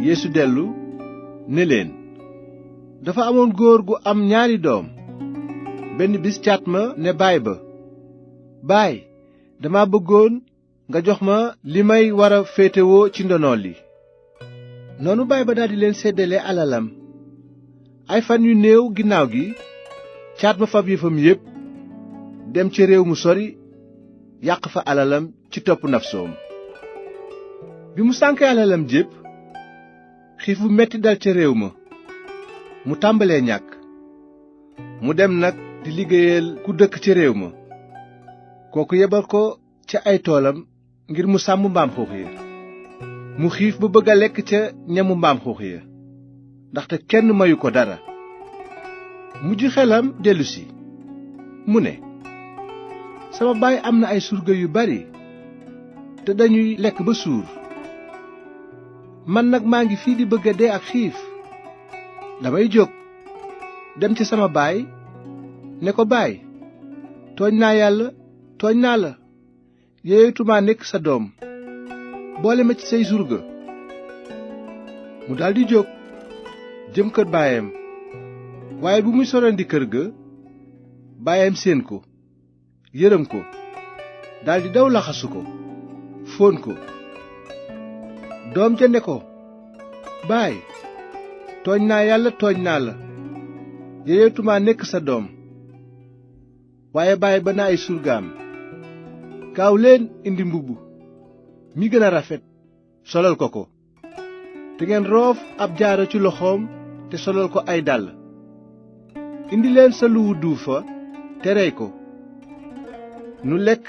Yeesu dellu ne leen, dafa amoon góor gu am ñaari doom. benn bis caat ma ne baay ba, baay, dama bëggoon nga jox ma li may war a féetewoo ci ndono li. noonu baay ba daldi leen séddale alalam. ay fan yu néew ginnaaw gi caat ma fab yëfam yépp dem ci réew mu sori, yàq fa alalam ci topp nafsoom. bi mu sànkee alalam jépp, xiif bu metti dal ca réew ma, mu tàmbalee ñàkk. mu dem nag di liggéeyal ku dëkk ca réew ma. kooku yebal ko ca ay toolam ngir mu sàmm mbaam xuux ya. mu xiif ba bëgg a lekk ca ñamu mbaam xuux ya, ndaxte kenn mayu ko dara. mujj xelam dellusi, mu ne, sama baay am na ay surga yu bari te dañuy lekk ba suur. man nag maa ngi fii di bëgg a dee ak xiif. damay jóg dem ci sama baay ne ko, baay, tooñ naa yàlla, tooñ naa la. yeeyatumaa nekk sa doom. boole ma ci say surga. mu daldi jóg jëm kër baayam. waaye bu muy sorandi kër ga, baayam séen ko, yërëm ko, daldi daw laxasu ko, fóon ko. doom ja ne ko, baay, tooñ naa yàlla, tooñ naa la. yeeyatumaa nekk sa doom. waaye baay ba na ay surgaam, gaaw leen indi mbubb mi gën a rafet, solal ko ko. te ngeen roof ab jaaro ci loxoom te solal ko ay dàll. indi leen sa luwu duufa te rey ko. nu lekk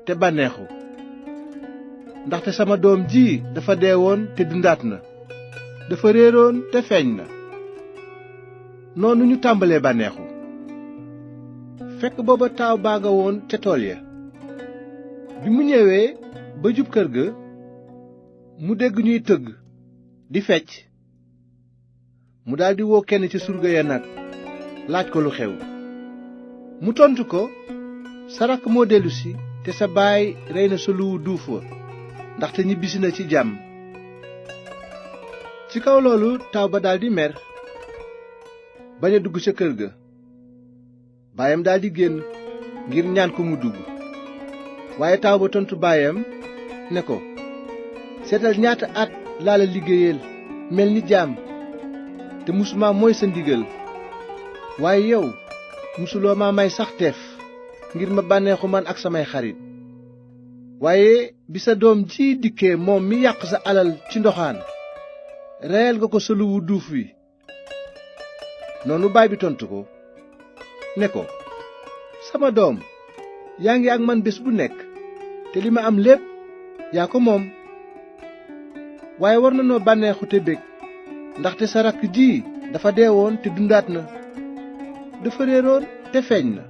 te bànneexu. ndaxte sama doom ji dafa deewoon te dundaat na, dafa réeroon te feeñ na. noonu ñu tàmbalee bànneexu. fekk booba taaw baa nga woon ca tool ya. bi mu ñëwee ba jub kër ga, mu dégg ñuy tëgg di fecc. mu daldi woo kenn ci surga ya nag, laaj ko lu xew. mu tontu ko, sa rakk moo dellusi te sa baay rey na sa luwu duuf wa, ndaxte ñibbisi na ci jàmm. ci kaw loolu taaw ba daldi mer, bañ a dugg ca kër ga. baayam daldi génn ngir ñaan ko mu dugg. waaye taaw ba tontu baayam ne ko, seetal ñaata at laa la liggéeyal mel ni jaam, te musuma mooy sa ndigal. waaye yow musuloo ma may sax teef ngir ma bànneexu man ak samay xarit. waaye bi sa doom ji dikkee, moom mi yàq sa alal ci ndoxaan, reyal nga ko sa luwu duuf wi. noonu baay bi tontu ko ne ko, sama doom, yaa ngi ak man bés bu nekk, te li ma am lépp yaa ko moom. waaye war nanoo bànneexu te bég, ndaxte sa rakk ji dafa deewoon te dundaat na, dafa réeroon te feeñ na.